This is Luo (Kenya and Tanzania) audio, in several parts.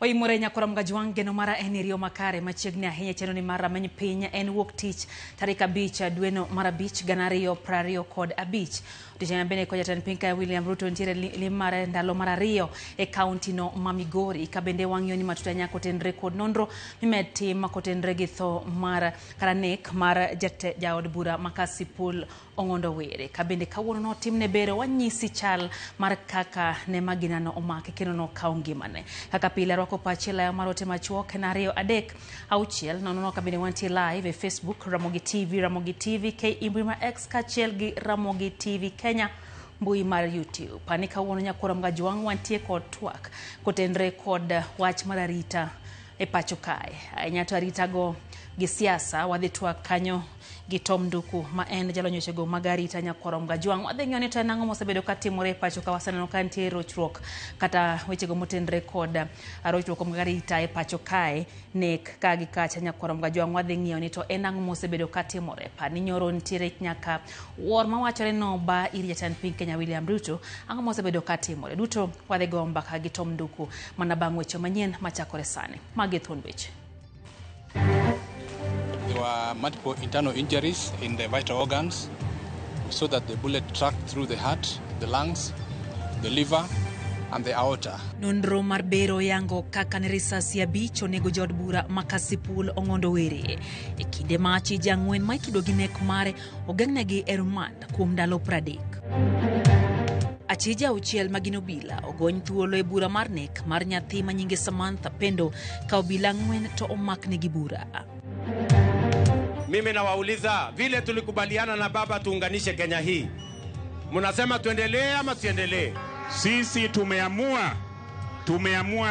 Oimore nyakora Mgajwang' geno mara en iriyo makare machiegni ahinya chenro ni mar rameny piny en wuok tich tarik 5 dweno mar 5 2025. Odiochieng' bende kod jatend piny kae William Ruto nitiere lim mare ndalo mar 2 e kaunti no ma Migori ka bende wang'iyo ni matut ahinya kotenre kod nonro mimed tim kotenre gi tho mar kata nek mar jaod bura ma Kasipul Ong'ondo Were. Ka bende kawuono notimne bero wanyisi chal mar kaka ne maginano omake kendo nokawo ngimane. Kaka pile arwako pachi e layo mar ote machuok en 2 3 6 nono ka bende wantie live e Facebook Ramogi TV, Ramogi TV KE mbui mar X kaachiel gi Ramogi TV Kenya mbui mar YouTube. Pani kawuono nyakwara Mgajwang' wantie kod twak kotenre kod wach mar arita e pacho kae. Ahinya to arita go gi siasa wadhi twak kanyo gi Tom Nduku ma en jalony wechego mag arita nyakwara Mgajwang'. Wadhi ng'iyo ni to en ang'o mosebedo katimore e pacho ka waseneno ka nitie rochruok kata wechego motenre kod rochruok mag arita e pacho kae nek ka gi kacha nyakwara Mgajwang'. Wadhi ng'iyo ni to en ang'o mosebedo katimore. Par ni nyoro nitiere nyaka wuor mawachore noba ir jatend piny Kenya William Ruto. Ang'o mosebedo katimore? Duto wadhi go mbaka gi Tom Nduku mana bang' weche manyien machakore sani. Magi thuond weche. There were multiple internal injuries in the vital organs. We saw that the bullet tracked through the heart, the lungs, the liver, and the aorta. Nonro mar bero yango kaka ne risasi 5 onego jaod bura ma Kasipul Ong'ondo Were. E kinde ma achije 4 ma itudo gi nek mare ogeng'negi e remand kuom ndalo 30. Achije 6 ma gin obila ogony thuolo e bura mar nek mar nyathi ma nyinge Samantha Pendo ka obila 4 to omaknegi bura. Mimi nawauliza, vile tulikubaliana na baba tuunganishe Kenya hii, mnasema tuendelee ama tusiendelee? Sisi tumeamua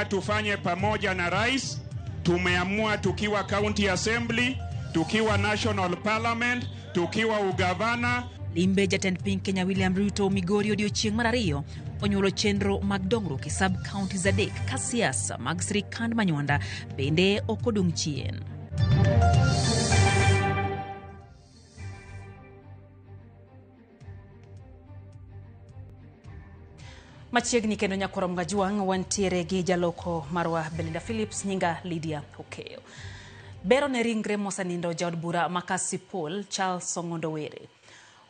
tufanye pamoja na rais, tumeamua tukiwa county assembly, tukiwa national parliament, tukiwa ugavana. Limbe jatend piny Kenya William Ruto Migori odiochieng' mar 2 onyuolo chenro mag dongruok e sub counties 3 ka siasa mag sirikand Manywanda bende ok odong' chien. Machiegni kendo nyakwara Mgajwang' wantiere gi jaloko marwa Belinda Phillips, nyinga Lydia Okeyo. Bero ne ringre mosenindo jaod bura ma Kasipul Charles Ong'ondo Were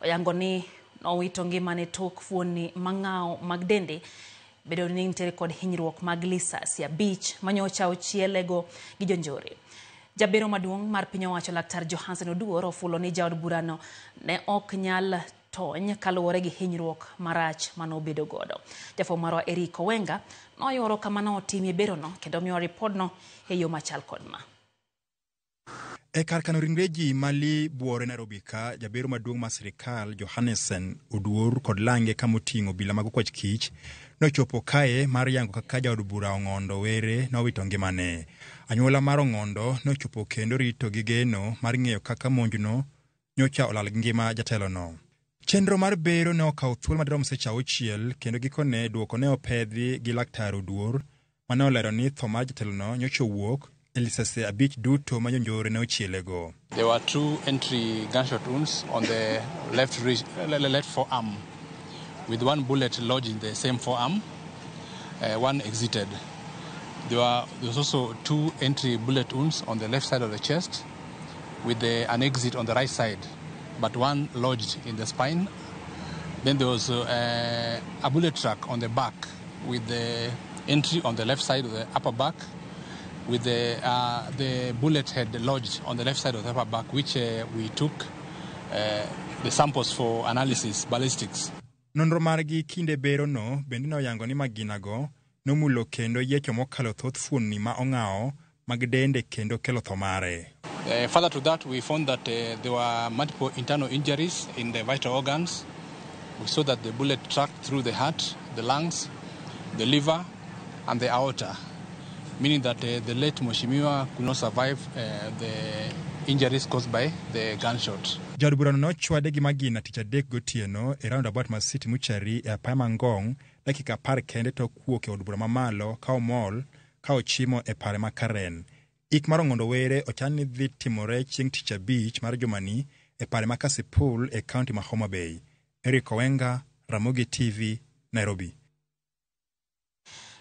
oyango ni nowito ngimane tok fuonni mang'aw mag dende bedo ni nitiere kod hinyruok mag lisasi 5 manyocha ochielego gi jonjore. Jabero maduong' mar piny owacho Laktar Johansen Oduor ofulo ni jaod burano ne ok nyal tony kaluwore gi hinyruok marach manobedo godo. Jafwambo marwa Eric Owenga noyoro kama notimie berono kendo miyo ripodno e yo machal kod ma. E kar kano ringre ji mali buore Nairobi ka, jabero maduong' mar sirikal Johannesen Oduor kod lange kamoting'o obila mag okwach kich nochopo kae mar yango kaka jaod bura Ong'ondo Were nowito ngimane. Anyuola mar Ong'ondo nochopo kendo rito gi geno mar ng'eyo kaka monjno nyocha olal gi ngima jatelono. Chenro mar bero ne okawo thuolo madirom seche 6 kendo gikone duoko ne opedhi gi Laktar Oduor mane olero ni tho mar jatelono nyocha owuok e lisasi 5 duto ma jonjore ne ochielego. There were 2 entry gunshot wounds on the left forearm, with 1 bullet lodged in the same forearm, 1 exited. There was also 2 entry bullet wounds on the left side of the chest, with an exit on the right side, but 1 lodged in the spine. Then there was a bullet track on the back, with the entry on the left side of the upper back, with the bullet head lodged on the left side of the upper back, which we took the samples for analysis, ballistics. Nonro margi kinde bero no bende noyango ni maginago nomulo kendo yiecho mokalo thoth fuonni ma ong'awo mag dende kendo kelo tho mare. Further to that, we found that there were multiple internal injuries in the vital organs. We saw that the bullet tracked through the heart, the lungs, the liver, and the aorta, meaning that the late Mheshimiwa could not survive the injuries caused by the gunshot. Jaod burano nochwade gi magina tich adek gotieno e roundabout mar City Mortuary e apaya ma Ngong dakika 10 kende tok wuok e od bura mamalo ka omol ka ochimo e pare ma Karen. Ik mar Ong'ondo Were ochan ni dhi timore chieng' tich abich mar jumani e pare ma Kasipul e kaunti ma Homa Bay. Eric Owenga, Ramogi TV, Nairobi.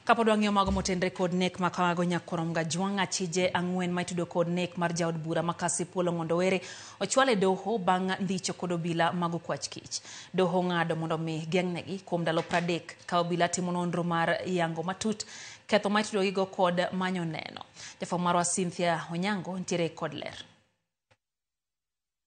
Kapod wang'iyo mago motenre kod nek ma kamago nyakorom Gajwang' achije 4 ma itudo kod nek mar jaod bura ma Kasipul Ong'ondo Were ochwal e doho bang' ndicho kod obila mag okwach kich. Doho ng'ado mondo mi geng'negi kuom ndalo 30 ka obila timo nonro mar yango matut ketho ma itudogigo kod manyo neno. Jafwambo marwa Cynthia Onyango nitiere kod ler.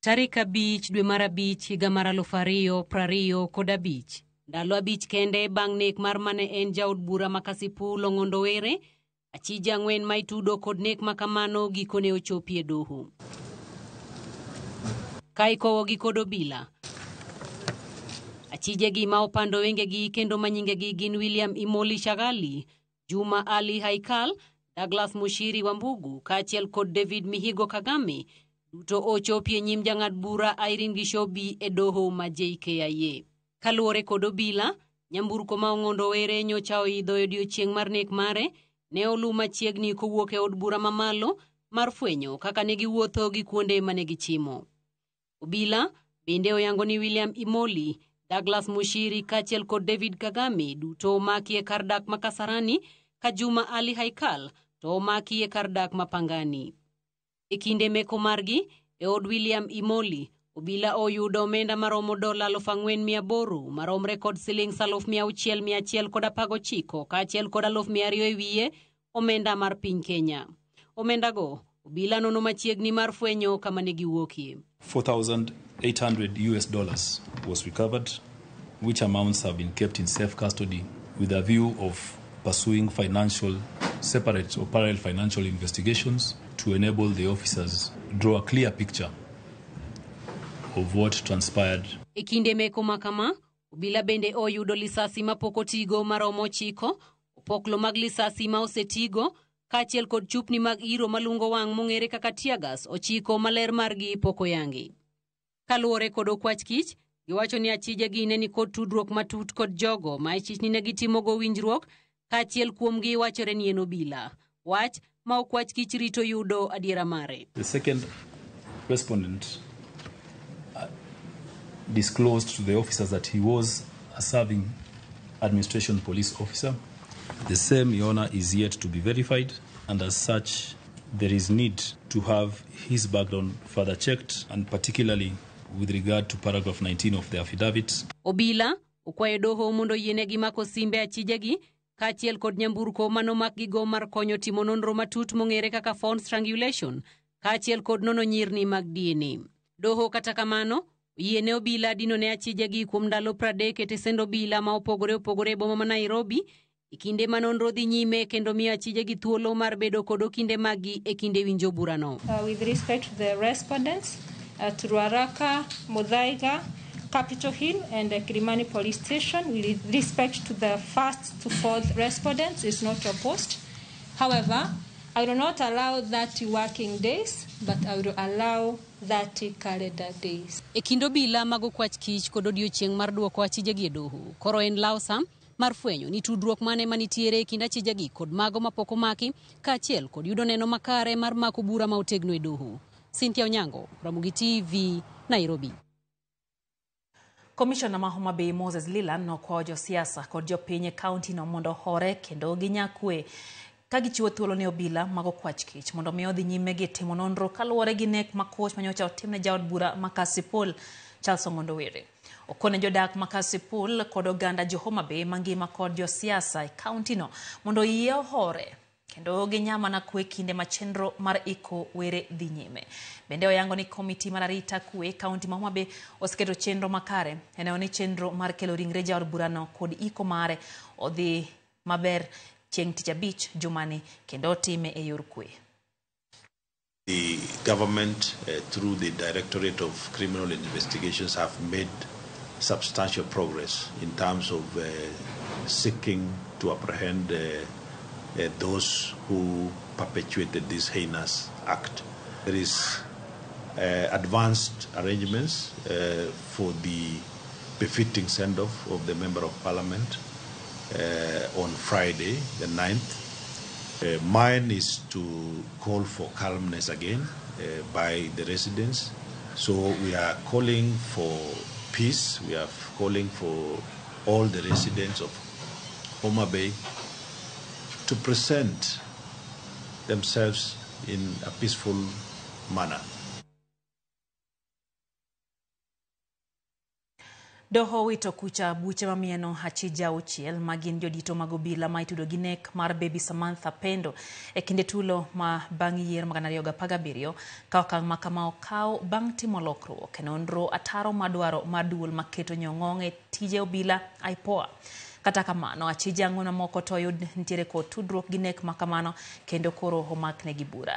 Tarik 5 dwe mar 5 higa mar 2025. Ndalo 5 kende bang' nek mar mane en jaod bura ma Kasipul Ong'ondo Were, achije 4 ma itudo kod nek ma kamano gikone ochopi e doho. Ka ikowogi kod obila, achijegi ma opando wengegi kendo ma nyingegi gin William Imoli Shagali, Juma Ali Haikal, Douglas Mushiri Wambugu kaachiel kod David Mihigo Kagame duto ochopi e nyim jang'ad bura Irene Gishobi e doho ma JKIA. Kaluwore kod obila, nyamburko ma Ong'ondo Were nyocha oidho e odiechieng' mar nek mare ne olu machiegni kowuok e od bura mamalo mar fwenyo kaka ne giwuotho gi kuonde mane gichimo. Obila bende oyango ni William Imoli, Douglas Mushiri kaachiel kod David Kagame duto omaki e kar dak ma Kasarani ka Juma Ali Haikal to omaki e kar dak ma Pangani. E kinde meko margi e od William Imoli, obila oyudo omenda maromo $4,800 maromre kod siling 6,119 kaachiel kod 2,200 e wiye omenda mar piny Kenya. Omendago obila nono machiegni mar fwenyo kama ne giwuokie. $4,800 US was recovered, which amounts have been kept in safe custody with a view of pursuing financial separate or parallel financial investigations to enable the officers draw a clear picture of what transpired. E kinde meko makama, obila bende oyudo lisasi mapok otigo maromo 9, opoklo mag lisasi ma osetigo, kaachiel kod chupni mag iro malungo wang' mong'ere kaka tear gas 9 maler margi pok oyangi. Kaluwore kod okwach kich, giwacho ni achijegi ne nikod tudruok matut kod jogo ma ichich ni ne gitimogo winjruok, kaachiel kuomgi wachore ni en obila. Wach ma okwach kich rito yudo adiera mare. The second respondent disclosed to the officers that he was a serving administration police officer. The same, Your Honor, is yet to be verified, and as such, there is need to have his background further checked, and particularly with regard to paragraph 19 of the affidavit. Obila okwayo doho mondo oyienegi mako simbe achijegi kaachiel kod nyamburko manomakgigo mar konyo timo nonro matut mong'ere kaka phone strangulation kaachiel kod nono nyirni mag DNA. Doho kata kamano oyiene obila dino ne achijegi kuom ndalo 30 e tesend obila ma opogore opogore e boma ma Nairobi e kinde ma nonro dhi nyime kendo miyo achijegi thuolo mar bedo kod okinde maggi e kinde winjo burano. With respect to the respondents at Ruaraka, Muthaiga, Capitol Hill and Kilimani Police Station, with respect to the first to fourth respondents is not opposed. However, I will not allow 30 working days, but I will allow 30 calendar days. E kind obila mag okwach kich kod odiochieng' mar duoko achijegi e doho, koro en law sa mar fwenyo ni tudruok mane manitiere e kind achijegi kod mago mapok omaki, kaachiel kod yudo neno makare mar mako bura ma otegno e doho. Cynthia Onyango, Ramogi TV, Nairobi. Komishona ma Homa Bay Moses Leland nokwayo josiasa kod jopiny e kaunti no mondo ohore kendo ginyakwe ka gichiwo thuolo ne obila mag okwach kich mondo mi odhi nyime gi timo nonro kaluwore gi nek makoch manyocha otimne jaod bura ma Kasipul Charles Ong'ondo Were. Okone jodak ma Kasipul kod oganda jo Homa Bay mangima kod josiasa e kaunti no mondo yie ohore kendo ginyamana kwe kinde ma chenro mar iko Were dhi nyime. Bende oyango ni komiti mar arita kwe kaunti ma Homa Bay oseketo chenro makare e neno ni chenro mar kelo ringre jaod burano kod iko mare odhi maber chieng' tich abich jumani kendo otime e yor kwe. The government, through the Directorate of Criminal Investigations, have made substantial progress in terms of seeking to apprehend those who perpetuated this heinous act. There is advanced arrangements for the befitting send-off of the Member of Parliament on Friday, the 9th. Mine is to call for calmness again by the residents. So we are calling for peace. We are calling for all the residents of Homa Bay to present themselves in a peaceful manner. Doho wito kucha buche mamieno achija auchiel ma gin jodito mag obila ma itudo gi nek mar Baby Samantha Pendo e kinde tulo ma bang' yiero mag 2017 ka okang' ma kama okaw bang' timo lokruok e nonro ataro madwaro mar duol maketo nyong'ong' e tije obila IPOA. Kata kamano, achije ang'wen mamoko to oyud nitiere kod tudruok gi nek ma kamano kendo koro omaknegi bura.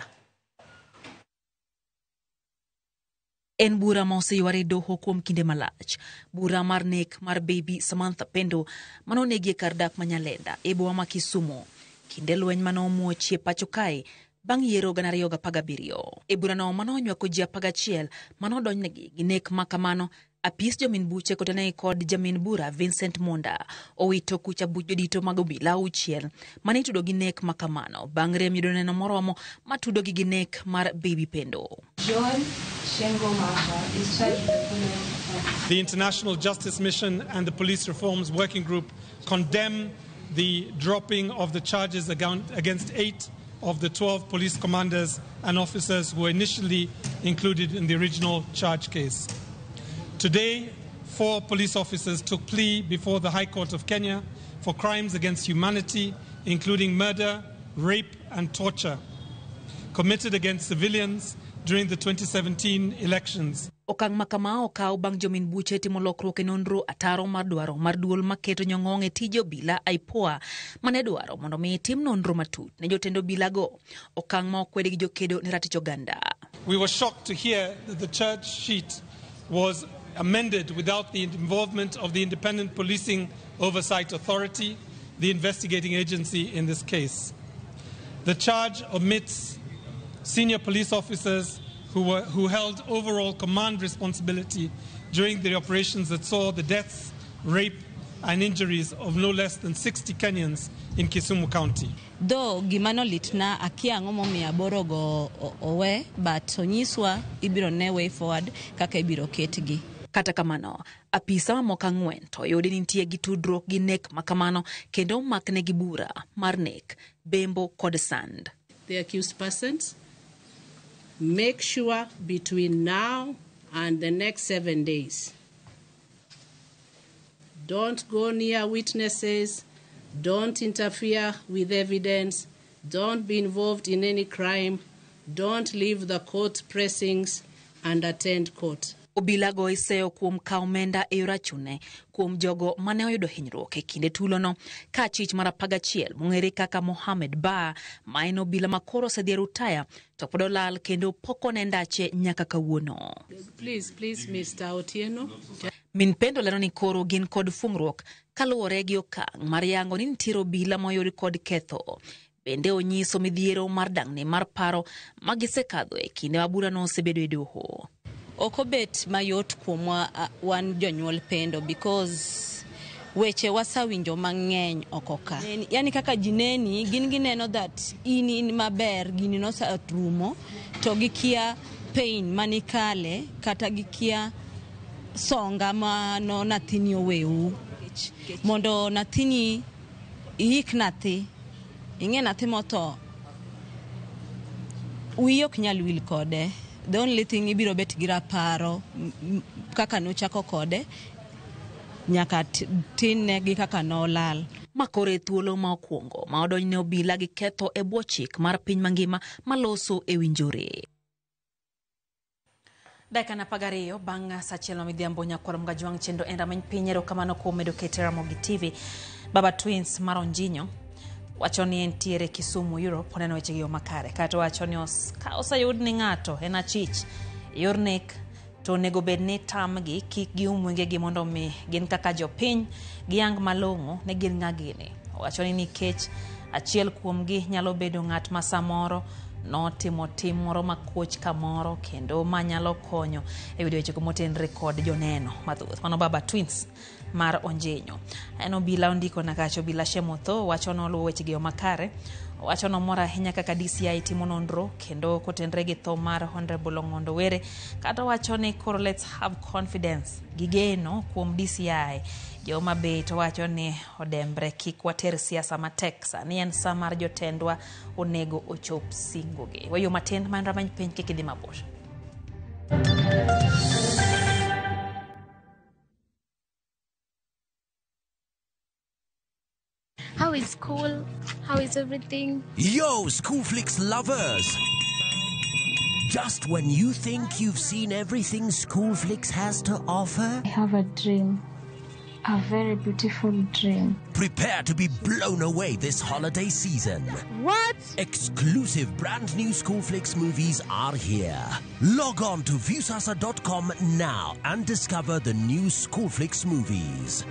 En bura ma oseyware e doho kuom kinde malach. Bura mar nek mar Baby Samantha Pendo mane onegi e kar dak ma Nyalenda e boma ma Kisumu kinde lweny mane omuochie pacho kae bang' yiero 2017. E burano mane onywako ji 11 mane odonjnegi gi nek ma kamano, apis jomin buche kotenegi kod jamin bura Vincent Monda owito kucha buch jodito mag obila auchiel mane itudo gi nek ma kamano bang' rem yudo neno moromo matudogi gi nek mar Baby Pendo. John Shengo Maha is charged with the following offense. The International Justice Mission and the Police Reforms Working Group condemn the dropping of the charges against 8 of the 12 police commanders and officers who were initially included in the original charge case. Today, 4 police officers took plea before the High Court of Kenya for crimes against humanity, including murder, rape, and torture, committed against civilians during the 2017 elections. Okang' ma kama okaw bang' jomin buche timo lokruok e nonro ataro mar dwaro mar duol maketo nyong'ong' e tije obila IPOA mane dwaro mondo mi tim nonro matut ne jotend obilago. Okang' ma okwedi gi jokedo ne ratich oganda. We were shocked to hear that the charge sheet was amended without the involvement of the Independent Policing Oversight Authority, the investigating agency in this case. The charge omits senior police officers who held overall command responsibility during the operations that saw the deaths, rape, and injuries of no less than 60 Kenyans in Kisumu County. Though gimano litna akia ang'o momiyo aboro go owe, but onyiswa ibiro ne way forward kaka ibiro ketgi. Kata kamano, apisa mamoko ang'wen to oyudi ni nitie gi tudruok gi nek ma kamano kendo omaknegi bura mar nek, bembo kod sand. The accused persons, make sure between now and the next 7 days, don't go near witnesses, don't interfere with evidence, don't be involved in any crime, don't leave the court pressings and attend court. Obilago iseyo kuom kawo omenda e yor achune kuom jogo mane oyudo hinyruok e kinde tulono ka chich mar 11 mong'ere kaka Mohamed Ba ma en obila ma koro osedhi e rutaya to pod olal kendo pok one ndache nyaka kawuono. Please, please, Mr. Otieno. Min Pendo lero ni koro gin kod fungruok kaluwore gi okang' mar yango ni nitiere obila moyud kod ketho. Bende onyiso midhiero mar dang'ni mar paro ma gisekadho e kinde ma burano osebedo e doho. Ok obet mayot kuomwa wan jonyuol Pendo because weche wasawinjo mang'eny oko ka. Yani kaka ji neni, gin gineno that in maber, gini noserumo, to gikia pain manikale kata gikia songa mano nathini oweu. Mondo nathini iik nathi, ing'e nathi motho, wiyi ok nyal wil kode. The only thing ibiro bet gi raparo kaka nochako kode nyaka tinne gi kaka nolal. Ma koro e thuolo ma okwongo ma odonjne obila gi ketho e bwo chik mar piny mangima maloso e winjore. Dakika 12 bang' saa achiel ma midhiambo nyakwar Mgajwang' chenro en rameny piny. Erokamano kuom medo kete Ramogi TV. Baba Twins mar Onjinyo Wacho ni entiere Kisumu Europe oneno weche gi yo makare. Kata wacho ni ka oseyud ni ng'ato en achich yor nek to onego bed ni tamgi kik gium wengegi mondo mi gin kaka jopiny giyang malong'o ne gin ng'a gini. Owacho ni nikech achiel kuomgi nyalo bedo ng'at ma samoro notimo tim moro makoch kamoro kendo manyalo konyo e yudo weche motenre kod joneno mathoth. Mano Baba Twins mar Onjenyo. En obila ondiko na kacho obila Shemotho wacho noluwo weche gi yo makare. Wacho nomor ahinya kaka DCI timo nonro kendo kotenre gi tho mar Honorable Ong'ondo Were. Kata wacho ni koro let's have confidence gi geno kuom DCI. Joma Bay to wacho ni odembre kik water siasa matek sani en sa mar jotendwa onego ochop singogi. Wayo matin man ramany piny kik idhi mabor. How is school? How is everything? Yo, Schoolflix lovers! Just when you think you've seen everything Schoolflix has to offer, I have a dream. A very beautiful dream. Prepare to be blown away this holiday season. What? Exclusive brand new Schoolflix movies are here. Log on to Viusasa.com now and discover the new Schoolflix movies.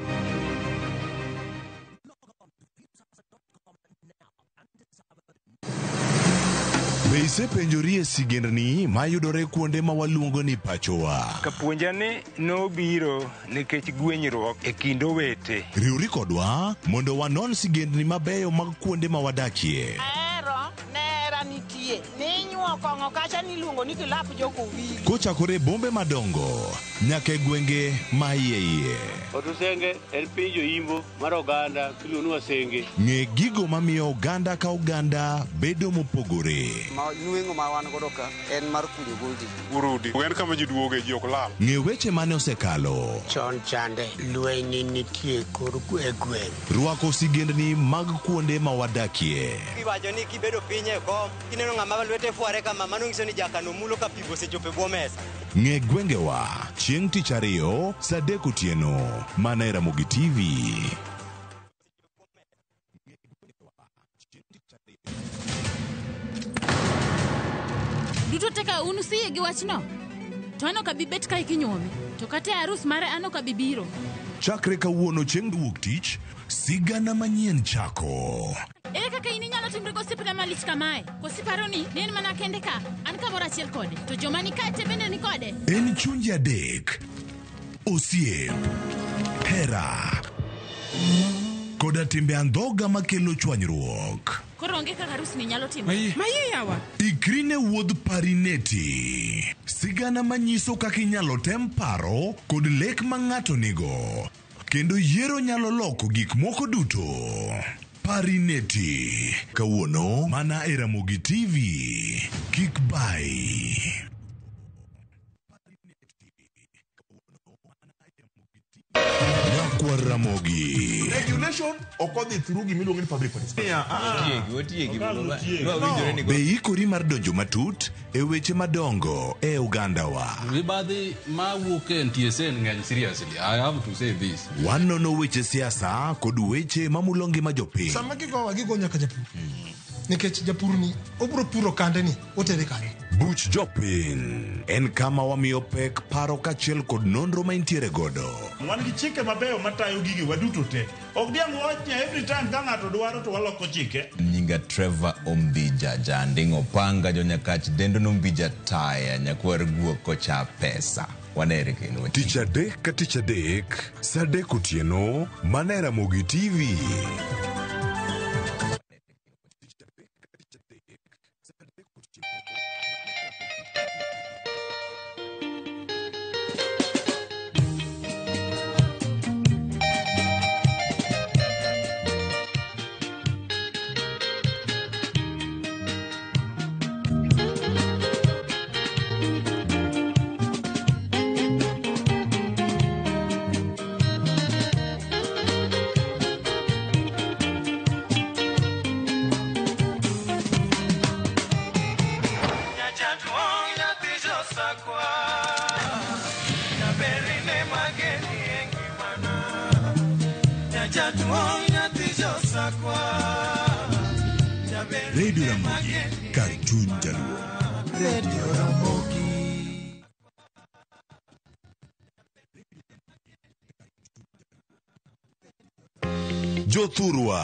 Be isepenjori e sigendni mayudore kuonde ma waluongo ni pachowa? Kapuonja ni nobiro nikech gwenyruok e kind owete. Riwri kodwa mondo wanon sigendni mabeyo mag kuonde ma wadakie. Ahero nera nitie ninyuo kong'o kacha niluongo ni kilap jokowili. Kochakore e bombe madongo nyaka e gwenge ma iye iye. Otusenge en piny joimbo mar oganda miluongo ni Wasenge. Ng'e gigo mamiyo oganda ka oganda bedo mopogore. Nweng'o ma wan godo ka en mar kunyo goldi. Urudi en kama ji duoge ji ok lal. Ng'e weche mane osekalo. Chon chande lweny nitie kor e gweng'. Rwako sigendni mag kuonde ma wadakie. Iwacho ni kibedo piny e kom kineno ng'ama lwete fware kama mano nyiso ni jakano mulo ka pi osechopo e bwo mesa. Ng'e gwengewa chieng' tich ariyo saa 3 otieno mana e Ramogi TV. Duto teka un usiyie gi wachno? To an ok abi bet kae kinyuome, to kata e arus mare an ok abi biro. Chakre kawuono chieng' wuok tich, sigana manyien chako. Ere kaka in inyalo timri gosiepna malich kamae? Koso iparo ni en mana kende ka, an kamoro achiel kode, to joma ni kae te bende ni kode? En chunje adek, osiep, hera, koda timbe andhoga makelo chwanyruok. Koro onge kaka arus ni nyalo timore. Maye yawa. Ikri ne wuodh Parineti. Sigana manyiso kaka inyalo tem paro kod lek ma ng'ato nigo. Kendo yiero nyalo loko gik moko duto. Parineti. Kawuono mana e Ramogi TV. Kik bai. Nyakwar Ramogi. Regulation ok odhi through gimiluongo ni public participation. Be ikori mar donjo matut e weche madongo e ogandawa. Mibadhi mawuok e NTSA ng'eny seriously. I have to say this. Wanono weche siasa kod weche mamulo ngima jopiny. Sama gigowa gigo nyaka japur. Nikech japur ni obro puro kande ni otere kanye. Buch jopiny en kama wamiyo pek paro kaachiel kod nonro ma intiere godo. Wan gi chike mabeyo matayo gigi waduto te. Ok diang' wach ni every time ka ng'ato dwaro to waloko chike. Nyinga Trevor Ombija Janding'o Panga Jonyakach dendo nombija taya nyakwar guok kocha pesa. Wanere kendo. Tich adek ka tich adek, saa 3 otieno, mana e Ramogi TV. Jaduong' nyathi josakwa. Radio Ramogi, kar chuny Jaluo. Radio Ramogi. Jothurwa,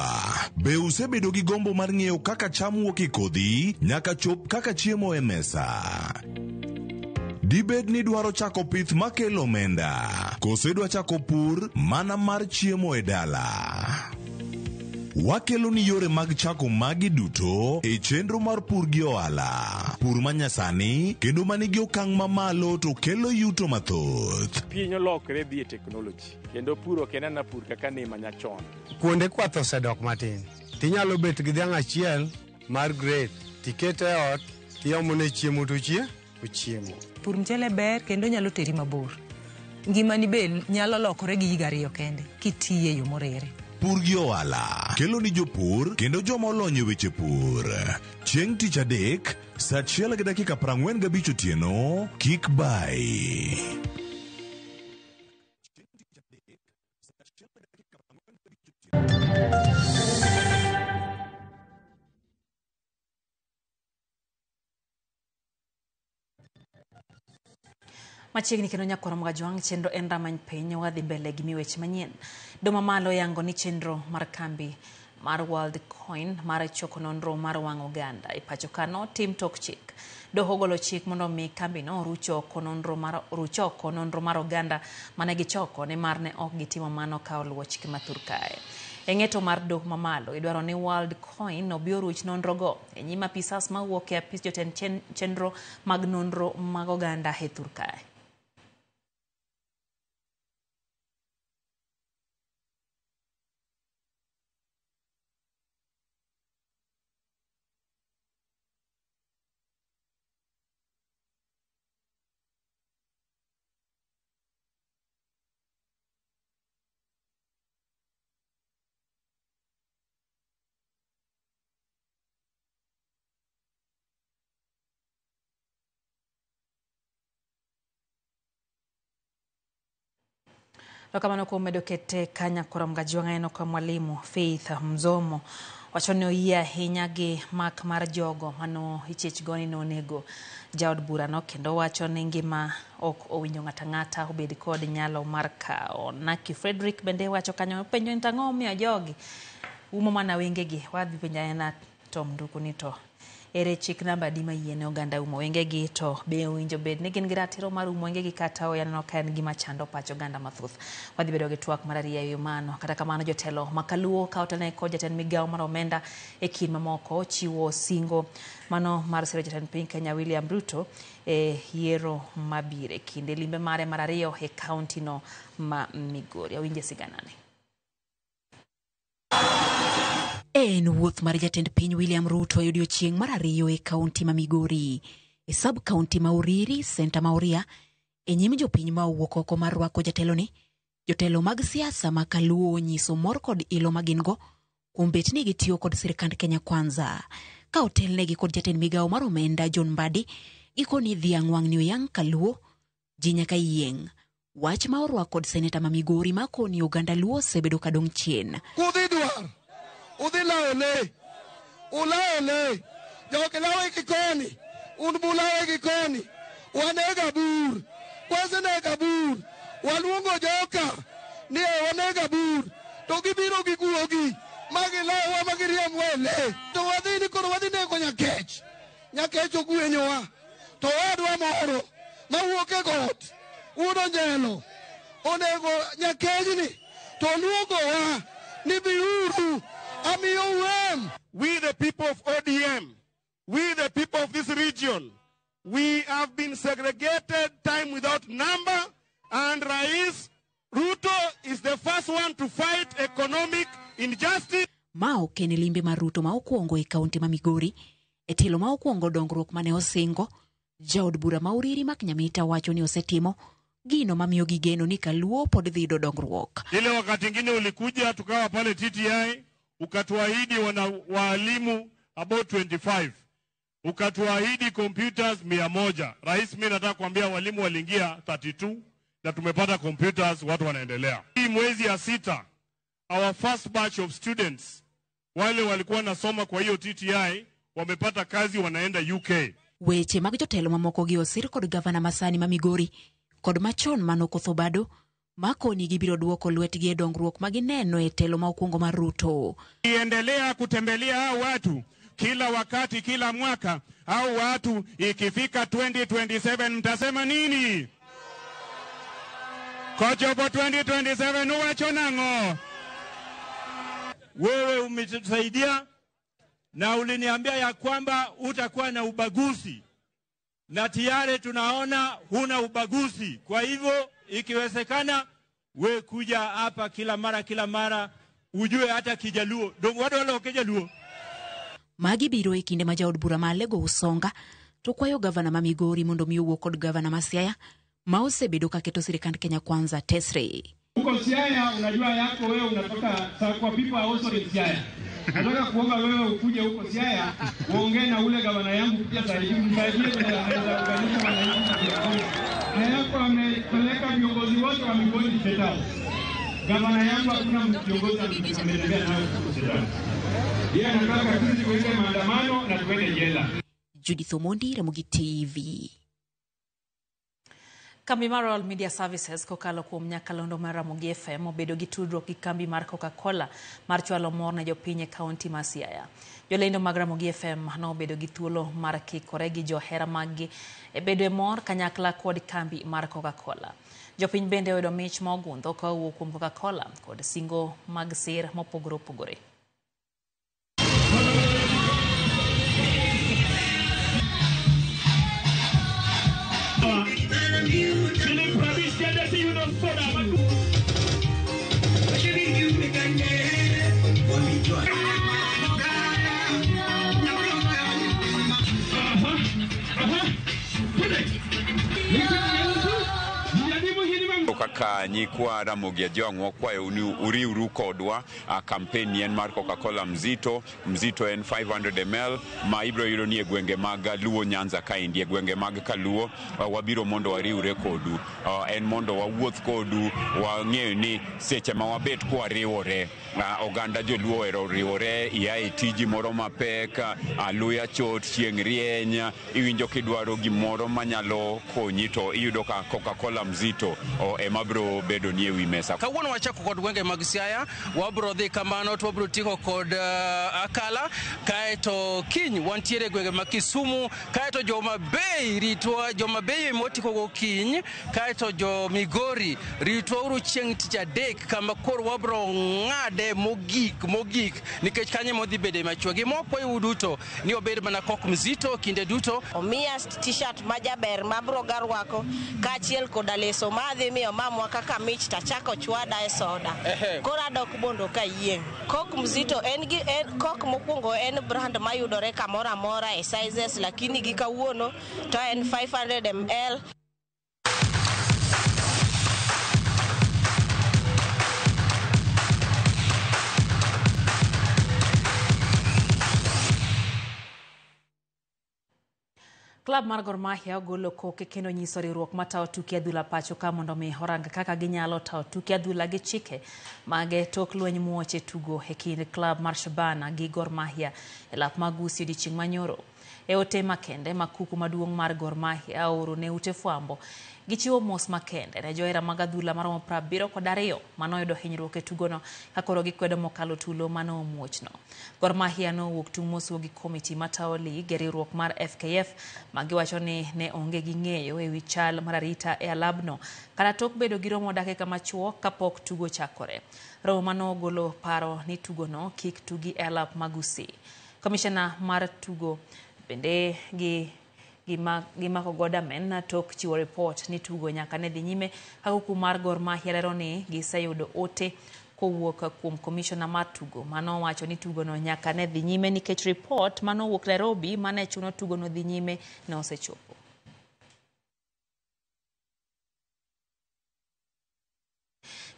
be usebedo gi gombo mar ng'eyo kaka cham wuok e kodhi nyaka chop kaka chiemo e mesa? Dibed ni dwaro chako pith makelo omenda, koso idwa chako pur mana mar chiemo e dala? Wakelo ni yore mag chako magi duto e chenro mar pur gi ohala. Pur manyasani kendo manigi okang' mamalo to kelo yuto mathoth. Piny olokre dhi e teknoloji kendo pur ok en ana pur kaka ne manyachon. Kuonde kwath osedok matin. Tinyalo bet gi dhiang' achiel mar grade, tikete e ot, tiomone chiemo to ochiemo. Pur mchele ber kendo nyalo teri mabor. Ngimani be nyalo lokore gi higa ariyo kende kitiye e yo morere. Pur gi ohala kelo ni jopur kendo joma olony e weche pur. Chieng' tich adek, saa 1:45 otieno, kik bai. Machiegni kendo nyakwar Mgajwang' chenro en ramany piny wadhi mbele gi miweche manyien. Doma malo yango ni chenro mar kambi mar World Coin mar choko nonro mar wang' oganda e pacho ka notim tok chik. Doho ogolo chik mondo mi kambino oruch oko nonro mar oganda mane gichoko nimar ne ok gitimo mano ka oluwo chike ma thur kae. E ng'eto mar doho mamalo idwaro ni World Coin obi oruch nonrogo e nyim apisas mawuok e apis jotend chenro mag nonro mag oganda e thur kae. Kamano kuom medo kete kanyakora Mgajwang' aneno ka mwalimu Faith Mzomo wacho ni oyie ahinya gi mak mar jogo mano ichich go ni nonego jaod burano kendo wacho ni ngima ok owinjo ng'ata ng'ata obed kod nyalo mar kawo. Naki Frederick bende wacho kanyo penjo ni tang'o omiyo jogi umo mana wengegi. Wadhi penjo aena Tom Nduku ni to ere chik namba adi mayiene oganda umo wengegi to be owinjo bed ni gin gi ratiro mar umo wengegi kata oyaneno ka en gima chando pach oganda mathoth. Wadhi bedo gi twak mar ariyo e mano. Kata kamano jotelo makaluo ka otelne kod jatend migawo mar omenda e kind mamoko chiwo singo mano mar siro jatend piny Kenya William Ruto e yiero mabiro e kinde limbe mare mar ariyo e kaunti no ma Migori. Awinje siganane. En wuoth mar jatend piny William Ruto e odiechieng' mar ariyo e kaunti ma Migori, e sub-kaunti ma Uriri, senta ma Oria, e nyim jopiny ma owuok oko mar rwako jateloni. Jotelo mag siasa ma Kaluo onyiso mor kod ilo ma gin go kuom bet ni gitiyo kod sirkand Kenya Kwanza. Ka otelnegi kod jatend migawo mar omenda John Mbadi, gikoni dhiang' wang'ni oyang' Kaluo, ji nyaka yieng'. Wach ma orwak kod seneta ma Migori ma koni oganda Luo osebedo kadong' chien. Kudhi dwar, udhi lawo le, ulawo le, jogi lawe gi koni, un bulawe gi koni, wanega bur, wasenega bur, waluongo joka ni wanega bur, to gibiro gi guogi, magilawa magiriemwa e le, to wadhi ni koro wadhi nego Nyakech, Nyakech ogwenyowa, to owadwa moro mawuok e got, wuod Onjelo, onego Nyakechni, to luongowa ni biuru. We the people of ODM, we the people of this region, we have been segregated time without number, and Rais Ruto is the first one to fight economic injustice. Ma ok en limbe mar Ruto ma okwongo e kaunti ma Migori, e tielo ma okwongo dongruok mane osingo, jaod bura ma Uriri Mak Nyamita wacho ni osetimo gino mamiyo gigeno ni Kaluo pod dhi yudo dongruok. Ile wakati ingine ulikuja tukawa pale TTI, ukatuahidi wana walimu about 25. Ukatuahidi computers 100. Rais, mimi nataka kuambia walimu waliingia 32 na tumepata computers, watu wanaendelea. Hii mwezi ya 6, our first batch of students wale walikuwa nasoma kwa hiyo TTI wamepata kazi wanaenda UK. Weche mag jotelo mamoko gi osir kod gavana masani ma Migori kod machon mano Kotho Bado makoni gibiro duoko lwetgi e dongruok ma gineno e telo ma okwongo mar Ruto. Iendelea kutembelea hao watu kila wakati, kila mwaka. Hao watu ikifika 2027 mtasema nini? Kochopo 2027 uwacho nang'o? Wewe umetusaidia na uliniambia ya kwamba utakuwa na ubaguzi, na tayari tunaona huna ubaguzi. Kwa hivyo ikiwezekana we kuja hapa kila mara kila mara, ujue hata Kijaluo wadu wala Kijaluo. Magi biro e kinde ma jaod bura ma Alego Usonga to kwayo gavana ma Migori mondo mi owuo kod gavana ma Siaya ma osebedo ka keto sirikand Kenya Kwanza tesre. Huko Siaya unajua yako wewe unatoka kwa people are also in Siaya. Nataka kuomba wewe ukuje huko Siaya uongee na ule gavana yangu pia saidie msaidie anaweza kuunganisha wananchi. Na yako amepeleka viongozi wote wa Migori State House. Gavana yangu hakuna kiongozi ametembea nayo huko State House. Yeye anataka sisi tuende maandamano na tuende jela. Judith Omondi, Ramogi TV. Kambi mar Royal Media Services kokalo kuom nyakalondo mar Ramogi FM obedo gi tudruok gi kambi mar Coca-Cola mar chwalo mor ne jopiny e kaunti ma Siaya. Jolendo mag Ramogi FM nobedo gi thuolo mar kikore gi johera maggi e bedo e mor kanyakla kod kambi mar Coca-Cola. Jopiny bende oyudo mich ma ogundho ka owuok kuom Coca-Cola kod singo mag sir mopogore opogore. Kaka nyikwa Ramogi Ajwang' wakwayo ni uriuru kodwa. Campaign en mar Coca-Cola Mzito. Mzito en 500 ml ma ibiro yudo ni e gwenge mag Luo Nyanza kaendi, e gwenge mag Kaluo. Wabiro mondo wariwre kodu, en mondo wawuoth kodu, wang'eyo ni seche ma wabet kwariwore, oganda joluo ohero riwore, ia e tiji moro mapek, luya chot, chieng' rieny, iwinjo kidwaro gimoro manyalo konyi to iyudo ka Coca-Cola Mzito ema biro bedo ni ewi mesa. Kawuono wachako kod gwenge mag Siaya, wabiro dhi kamano to wabiro ting'o kod Akala, kaeto kiny wantiere gwenge mag Kisumu, kaeto Joma Bay ritwa, Joma Bay motiko go kiny, kaeto jo Migori ritwa uru chieng' tich adek kama koro wabiro ng'ade mogik nikech kanye modhi bede machuok. Gima wakwayo duto ni obed mana Kok Mzito kinde duto. Omiya t-shirt majaber mabiro ga rwako kaachiel koda leso madhi miyo mamwa kaka mich tachako chwada e soda. Koro adok bondo kayieng'. Kok Mzito en gi en Kok mokwongo en brand mayudore kamoro amora e sizes, lakini gi kawuono to en 500 ml. Klab mar Gor Mahia ogolo koke kendo nyiso riwruok matayo tuke adhula pacho ka mondo mi orang kaka ginyalo tayo tuke adhula gi chike mage tok lweny muoche tugo e kind klab mar Shabana gi Gor Mahia e lap mag Gusii odiechieng' manyoro. E ote makende ma kuku maduong' mar Gor Mahia ooro ne ute fwambo gichiwo mos makende ne johera mag adhula maromo 72 manoyudo hinyruok e tugono ka koro gikwedo mokalo tulo mano omuochno. Gor Mahia nowuok tung' mosuo gi komiti matayo lig e riwruok mar FKF ma giwacho ni ne onge gi ng'eyo ewi chal mar arita e alabno kata tok bedo gi romo dakika machuok kapok tugo chakore. Romo manogolo paro ni tugono kik tugi e alap mag Gusii. Komishona mar tugo bende gi gimako godamen tok chiwo report ni tugo nyaka ne dhi nyime kaka kuku mar Gor Mahia lero ni giseyudo ote kowuok kuom komishona mar tugo manowacho ni tugono nyaka ne dhi nyime nikech report manowuok Nairobi mane chuno tugono dhi nyime ne osechopo.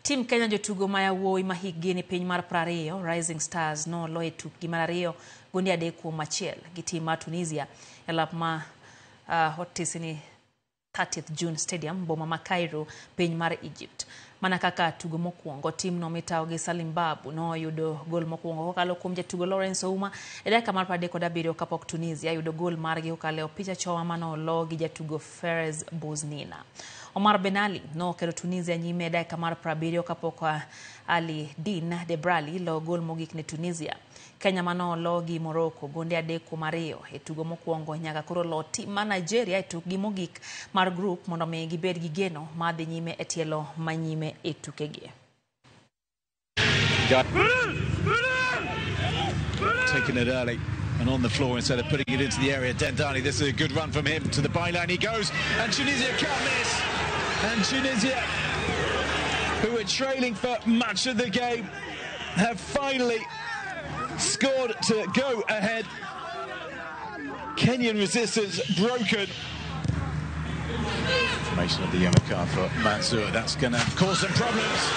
Tim Kenya jotugo ma yawuowi ma hikgi ni piny mar 20 Rising Stars noloyo e tukgi mar 2 gonde 3-1 gi tim mar Tunisia e lap ma Otisini 30th June Stadium boma ma Cairo piny mar Egypt. Mana kaka tugo mokwongo, timno mitawo gi Salim Babu noyudo gol mokwongo kokalo kuom jatugo Lawrence Ouma e dakika mar 37 kapok Tunisia yudo gol margi kokalo e opich achoma manolo gi jatugo Ferez Bouznina. Omar Benali noketo Tunisia nyime e dakika mar 70 kapok Ali Din Debrali lo gol mogik ne Tunisia. Kenya manolo gi Morocco gonde 3-2 e tugo mokwongo nyaka koro lo tim ma Nigeria e tukgi mogik mar grup mondo mi gibed gi geno mar dhi nyime e tielo manyime e tukegi. Taking it early and on the floor instead of putting it into the area. Dendani, this is a good run from him. To the byline he goes, and Tunisia can't miss. And Tunisia, who were trailing for much of the game, have finally scored to go ahead. Kenyan resistance broken. Formation of the yellow card for Mansour. That's going to cause some problems.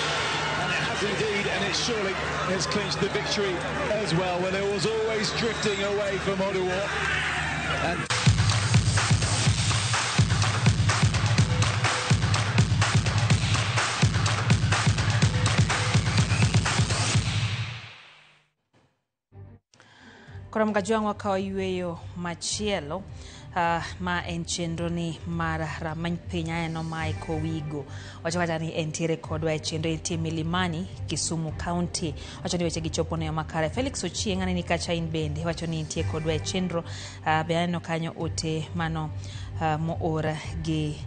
And it has indeed, and it surely has clinched the victory as well. Well, it was always drifting away from Ottawa. And Koro mgajwang' wakawo yweyo machielo ma en chenro ni mar ramany piny aneno Michael Wigo wacho kata ni entiere kodwa e chenro entie Milimani Kisumu County wacho ni weche gichopo ne makare. Felix Ochieng' aneni kacha in bende wacho ni entie kodwa e chenro be aneno kanyo ote mano moor gi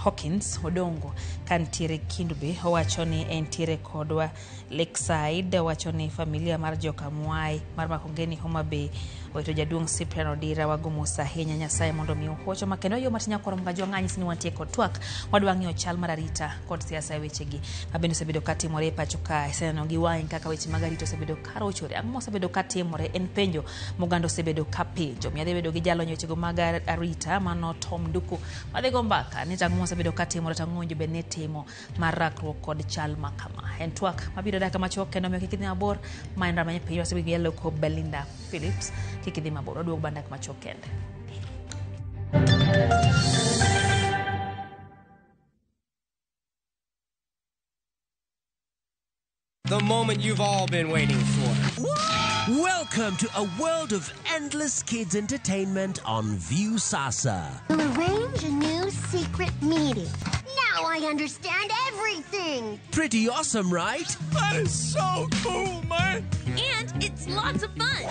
Hawkins Odongo kantiere Kindube owacho ni entiere kodwa Lakeside owacho ni familia mar joka Mwai mar Makongeni Homa Bay oweto jaduong' Cyprian Odira wago mos ahinya Nyasaye mondo mi ohocho ma kendo yo matin nyakoro mgajwa ng'anyisi ni wantie kod twak wadwa ng'iyo chal mar arita kod siasa e wechegi ma bende osebedo katimore e pacho kae. Seneno gi wang'i kaka weche mag arita osebedo karochore. Ang'o mosebedo katimore en penjo moganda osebedo kapenjo. Miadhi bedo gi jalony wechego mag arita mano Tom Nduku madhi go mbaka ni tang'o mosebedo katimore tang'o owinjo bed ni timo mar rakruok kod chal ma kama. En twak mabiro dakika machuok kendo omiyo kik idhi mabor ma en rameny piny wasebedo gi jaloko Belinda Phillips kik idhi mabor waduog bang' dakika machuok kende. The moment you've all been waiting for. Welcome to a world of endless kids entertainment on Viusasa. We'll arrange a new secret meeting. Now I understand everything. Pretty awesome, right? That is so cool, man. And it's lots of fun.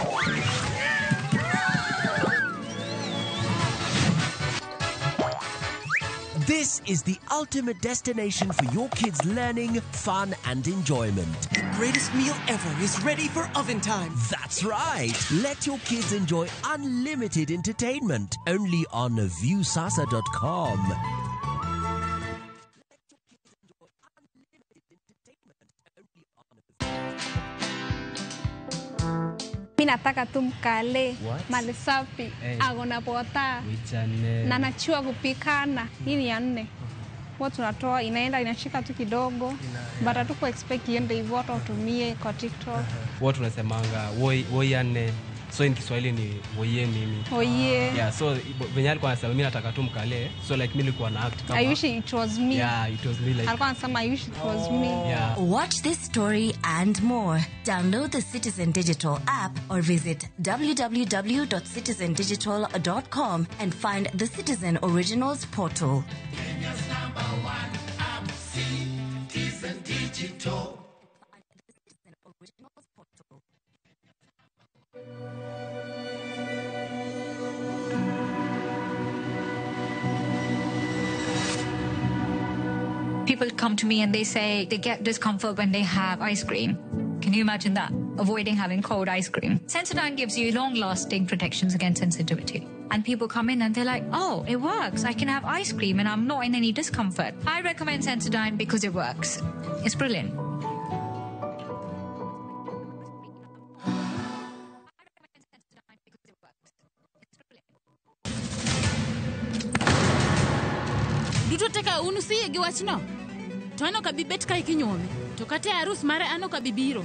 This is the ultimate destination for your kids' learning, fun, and enjoyment. The greatest meal ever is ready for oven time. That's right. Let your kids enjoy unlimited entertainment only on Viusasa.com. Mi nataka tu mkale mali safi agona pota na nachua kupikana. Hii ni ya 4. Huwa tunatoa inaenda inashika tu kidogo but hatuko expect iende hivyo hata utumie kwa TikTok. Huwa tunasemanga woi ya 4. So in Kiswahili ni woye mimi. Woye. Yeah, so venye alikuwa anasema mimi nataka tu mkale. So like mimi nilikuwa na act kama I wish it was me. Yeah, it was me like. Alikuwa anasema I wish it was me. Yeah. Watch this story and more. Download the Citizen Digital app or visit www.citizendigital.com and find the Citizen Originals portal. Kenya's #1 app, Citizen Digital. People come to me and they say they get discomfort when they have ice cream. Can you imagine that? Avoiding having cold ice cream. Sensodyne gives you long-lasting protections against sensitivity. And people come in and they're like, oh, it works. I can have ice cream and I'm not in any discomfort. I recommend Sensodyne because it works. It's brilliant. Duto teka unu siye gi wachno. To an ok abi bet kae kinyuome. To kata e arus mare an ok abi biro.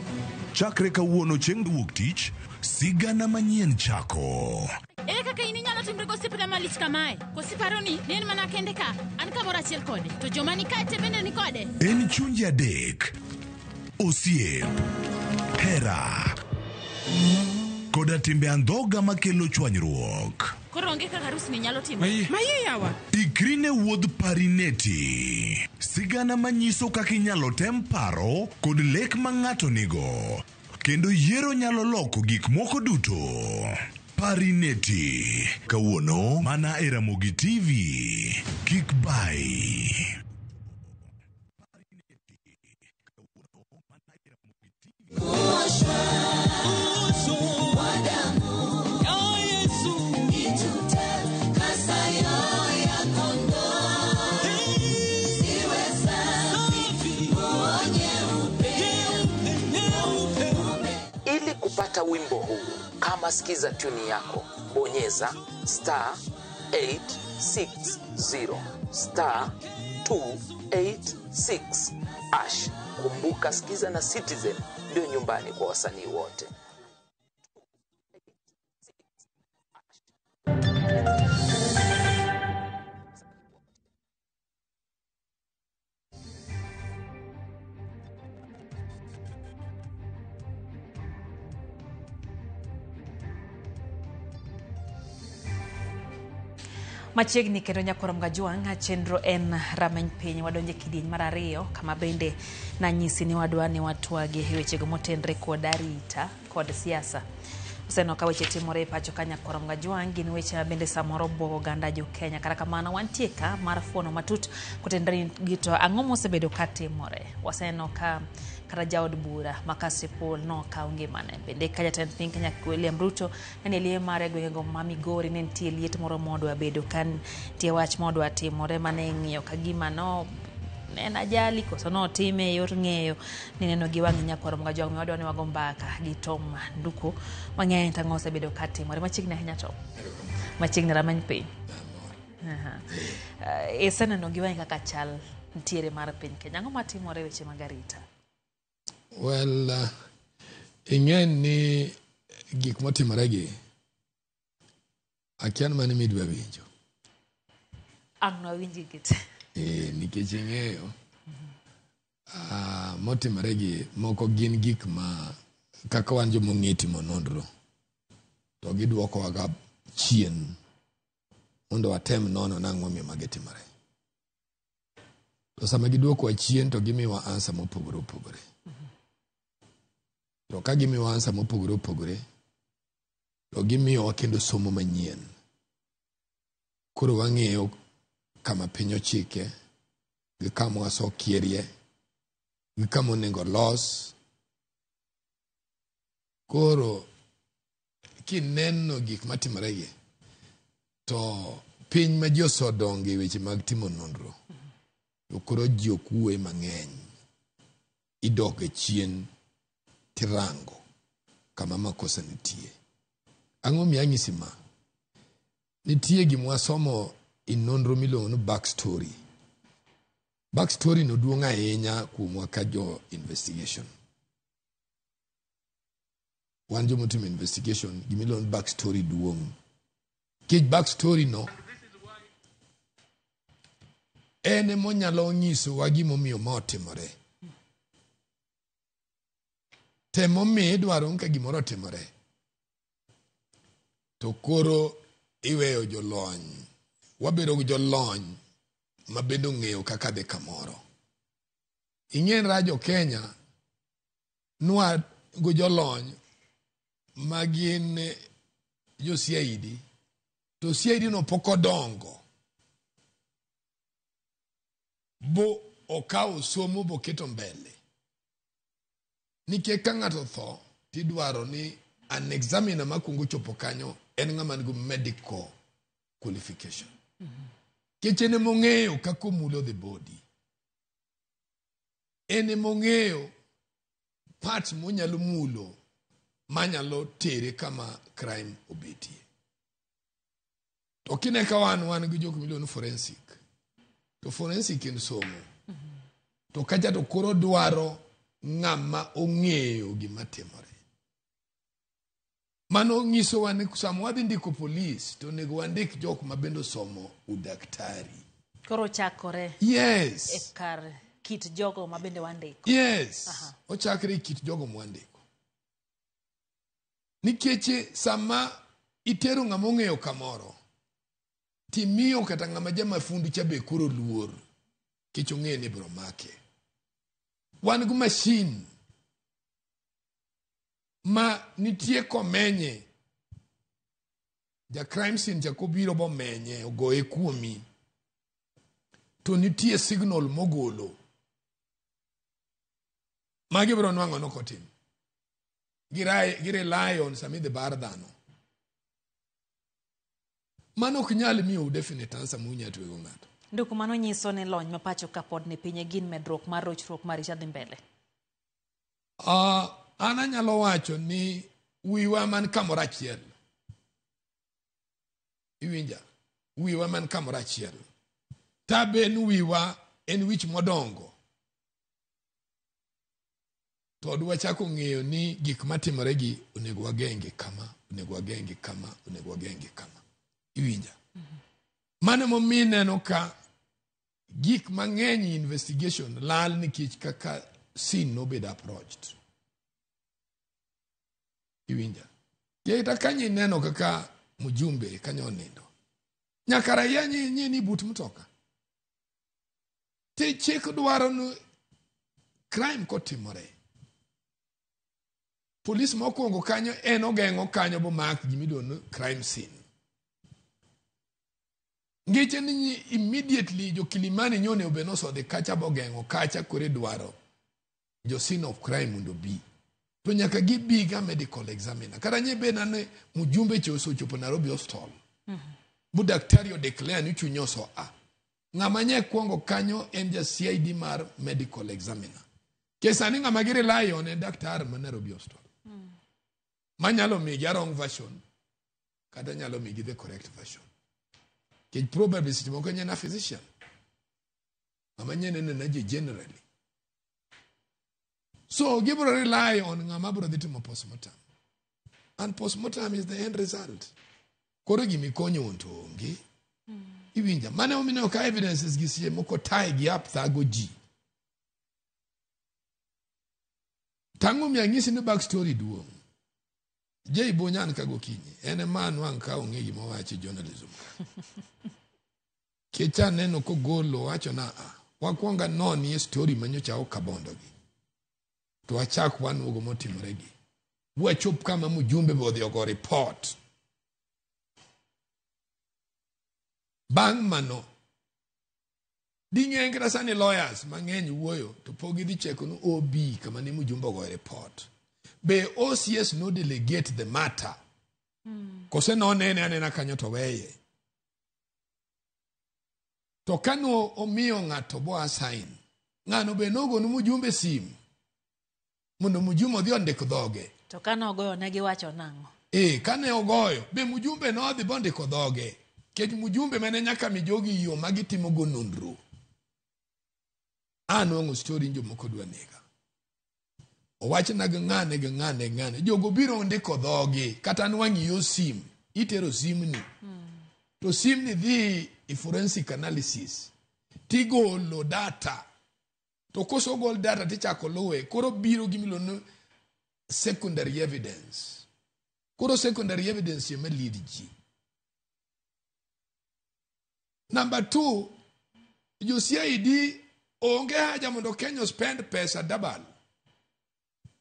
Chakre kawuono chieng' wuok tich, sigana manyien chako. Ere kaka in inyalo timre gosiepna malich kamae? Koso iparo ni ne en mana kende ka? An kamoro achiel kode. To joma ni kae te bende ni kode. En chunje adek, osiep, hera, koda timbe andhoga makelo chwanyruok. Koro onge kaka arus ni nyalo timore. Maye yawa. Ikri ne wuodh Parineti. Sigana manyiso kaka inyalo tem paro kod lek ma ng'ato nigo. Kendo yiero nyalo loko gik moko duto. Parineti. Kawuono mana e Ramogi TV. Kik bai. Ili kupata wimbo huu kama sikiza tuni yako, bonyeza star 860 star 286 ash. Kumbuka, Sikiza na Citizen ndio nyumbani kwa wasanii wote. Machiegni kendo nyakwar Mgajwang', chenro en rameny piny. Wadonje kidieny mar ariyo kama bende nanyisi ni wadwa ni watwagi e wechego motenre kod arita kod siasa. Useneno ka weche timore e pacho ka nyakwar Mgajwang' gin weche ma bende samoro buogo oganda jo Kenya. Kata kamano wantie ka mar fuono matut kotenre gi to ang'o mosebedo ka timore. Waseneno ka kata jaod bura ma Kasipul nokaw ngimane. Bende ka jatend piny Kenya William Ruto ne nie liye mare e gwengego ma Migori ne nitie liet moro modwa bedo ka nitie wach modwa timore mane ing'iyo ka gima no en ajali koso notime e yor ng'eyo nineno gi wang'i nyakwar Mgajwang'. Wadwa ni wago mbaka gi Tom Nduku mang'eny to ang'o osebedo ka timore machiegni ahinya Tom. Machiegni rameny piny. Iseneno gi wang'i kaka chal nitiere mar piny Kenya. Ang'o matimore e weche mag arita? Well, ing'e ni gik motimore gi akia ni mane midwa winjo. Ang' nwawinj gi te. Nikech ing'eyo motimore gi moko gin gik ma kaka wan joma ong'e timo nonro to giduokowa ga chien mondo watem nono nang'o momiyo magi timore. To sama giduokowa chien to gimiyowa answer mopogore opogore. To ka gimiyowa answer mopogore opogore to gimiyowa kendo somo manyien. Koro wang'eyo kama piny ochike gi kama wasokierie gi kama onego los. Koro kineno gik matimore gi to piny ma ji osedonge e weche mag timo nonro to koro ji ok wuoye mang'eny. Idok e chien tirango kama makosa nitie. Ang'o miyo anyisi ma? Nitie gima wasomo e nonro miluongo ni back story. Back story no duong' ahinya kuomwa ka jo investigation. Wan joma otimo investigation, gima iluongo ni back story duong'. Nikech back story no en emonyalo nyisowa gimomiyo ma otimore. Temomiyo idwaro ni ka gimoro otimore to koro iweyo jolony. Wabedo gi jolony ma bende ong'eyo kaka dhi kamoro. Ing'e ni ra jo Kenya nwa go jolony ma gin jo CID to CID no pok odongo bo okawo somo boketo mbele. Nikech ka ng'ato otho tidwaro ni an examiner makwongo chopo kanyo en ng'ama nigi medical qualification. Nikech en emong'eyo kaka omulo the body. En emong'eyo part monyalo mulo manyalo tere kama crime obetie. To kine ka wan gi jok miluongo ni forensic. To forensic en somo. To kacha to koro dwaro ng'ama ong'eyo gima timore. Mano nyisowa ni sama wadhi ndiko polis to onego wandik jok ma bende osomo udaktari. Koro chakore. Yes. E kar kit jogo ma bende wandiko. Yes. Aha. Ochakre e kit jogo mwandiko. Nikech sama itero ng'ama ong'eyo kamoro, timiyo kata ng'ama jamafundu cha be koro luor, nikech ong'eyo ni ibiro make. Wan gi machine ma nitie komenye, ja crime scene cha kobiro bomenye, ogoye kuomi, to nitie signal mogolo. Magi biro nwang'o nokotim. Gi rely on sama idhi bar dhano. Mano ok nyal miyou definite answer munya twego ng'ato. Ndiko mano nyiso ni lony ma pacho ka pod ni piny e gin medruok mar rochruok mar arita dhi mbele. An anyalo wacho ni wiwa man kamoro achiel. Iwinja? Wiwa man kamoro achiel. Tabe ni wiwa en wich modongo. To dwachako ng'eyo ni gik matimore gi onego wagenge kama, onego wagenge kama, onego wagenge kama. Iwinja? Mano emomiyo ineno ka gik mang'eny investigation lal nikech kaka scene nobedo approached. Iwinja? Kata kanyo ineno kaka mjumbe kanyo onindo. Nyaka raia nye ni but mtoka. Te chik dwaro ni crime kotimore. Polis mokwongo kanyo en ogeng'o kanyo bomak gimiluongo ni crime scene. Ngeche ni immediately jo Kilimani nyone obe nosodhi kacha bogeng'o kacha kore dwaro jo scene of crime mondo bi. To nyaka gibi ga medical examiner. Kata nye be nane mjumbe cha osechopo Nairobi Hospital. Bu daktari o declare ni chunye oso a. Ng'ama nye kwongo kanyo en ja CID mar medical examiner. Ke sani ng'ama gi rely on en daktar ma Nairobi Hospital. Manyalo migi a wrong version kata nyalo migi the correct version. Kech probably seche moko en a physician. Ng'ama nye nene na ji generally. So gibiro rely on ng'ama biro dhi timo postmortem. And postmortem is the end result. Koro gimikonyo to onge. Iwinja. Mano emomiyo ka evidences gi seche moko tie gi up thago ji. Tang'o mi anyisi ni back story duong'. Jay Bonyan ka gokinyi. En ema anwang' ka ong'e gima owacho e journalism. Kech aneno kogolo owacho na a wakwongo anonie story manyocha ok kabondo gi. To wachak wanuogo motimore gi. Wachop kama mjumbe be odhi ogo report. Bang' mano, ding'eng kata sani lawyers mang'eny wuoyo to pok gidhi cheko ni OB kama ne mjumbe ogoyo report. Be OCS no delegate the matter? Kose nonene anena kanyo to weye. To kano omiyo ng'ato bo assign, ng'ano be nogonu mjumbe sim mondo mjumbe odhi ondik dhoge. To kane ogoyo ne giwacho nang'o? Kane ogoyo, be mjumbe nodhi bondiko dhoge. Kech mjumbe mane nyaka mi jogi yo ma gitimo go nonro. Anwang'o story jomoko dwa nega. Owachna gi ng'ane gi ng'ane gi ng'ane. Jogo biro ndiko dhogi kata nwang'i yo sim. Itero simni. To simni dhi e forensic analysis. Tigolo data. To kosegol data tichako luwe. Koro biro gimiluongo ni secondary evidence. Koro secondary evidence ema lead ji. Number 2, jo CID onge haja mondo Kenya spend pesa double.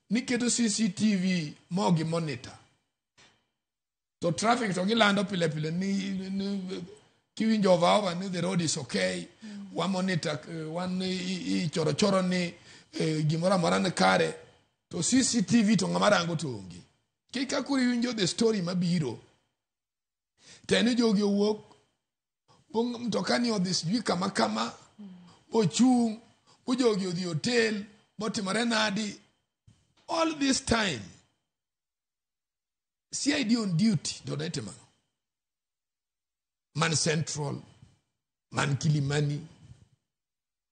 Niketo CCTV mogi monitor. To traffic to gilando pile pile ni kiwinjo over over ni the road is okay. Wa monitor wan i choro choro ni gimoro amora ni kare. To CCTV to ng'ama rango to onge. Kika koro iwinjo the story mabiro. Teni jogi owuok mtoka ni odhi sijui kama kama, bochung', bojogi odhi hotel, botimore nadi. All this time, CID on duty, to ne timo ang'o? Man Central, man Kilimani,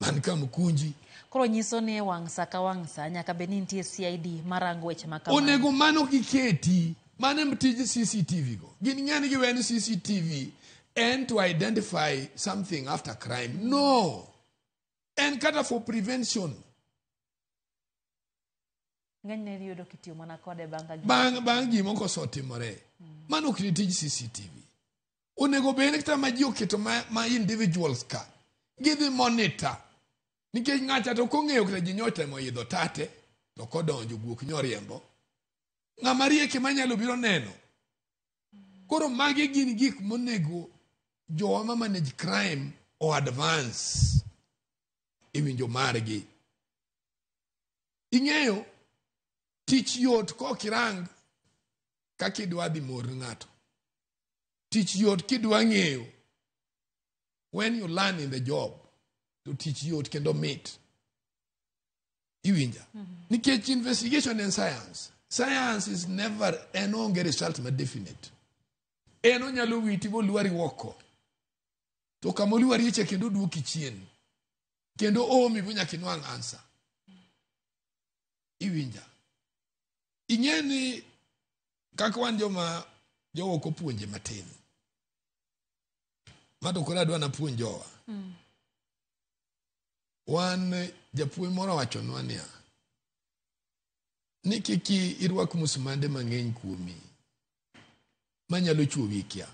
man Kamukunji. Koro nyiso ni e wang' sa ka wang' sa nyaka bed ni nitie CID marango weche ma kamano. Onego mano giketi. Mano em tij CCTV go. Gin ng'e ni giwe ni CCTV en to identify something after crime. No. En kata for prevention. Ng'enyne iyudo kitiyo mana kode bang' ka gima Bang' bang' gima kosetimore. Mano ok ni tij CCTV. Onego bed ni kata ma ji oketo ma, ma individuals ka gidhi monitor nikech ng'acha to kong'eyo kata ji nyotemo idho tate to kodonjo guok nyoriembo ng'ama riek ema nyalo biro neno koro magi gin gik monego jowa ma manage crime o advance e winjo margi ing'eyo tich yot kok irang kaka idwa dhi mor ng'ato tich yot kidwa ng'eyo when you learn in the job to tich yot kendo mit iwinja nikech investigation en science science is never en onge result ma definite en onyalo witi bolwari oko to kama olwarie cha kendo oduoki chien kendo oomi bo nyaka inwang' answer iwinja ing'e ni kaka wan joma jowa ok opuonje matin ma to koro adwa napuonj jowa wan japuonj moro owachonwa niya ni kik irwak musmande mang'eny kuomi manyalo chuowi ikia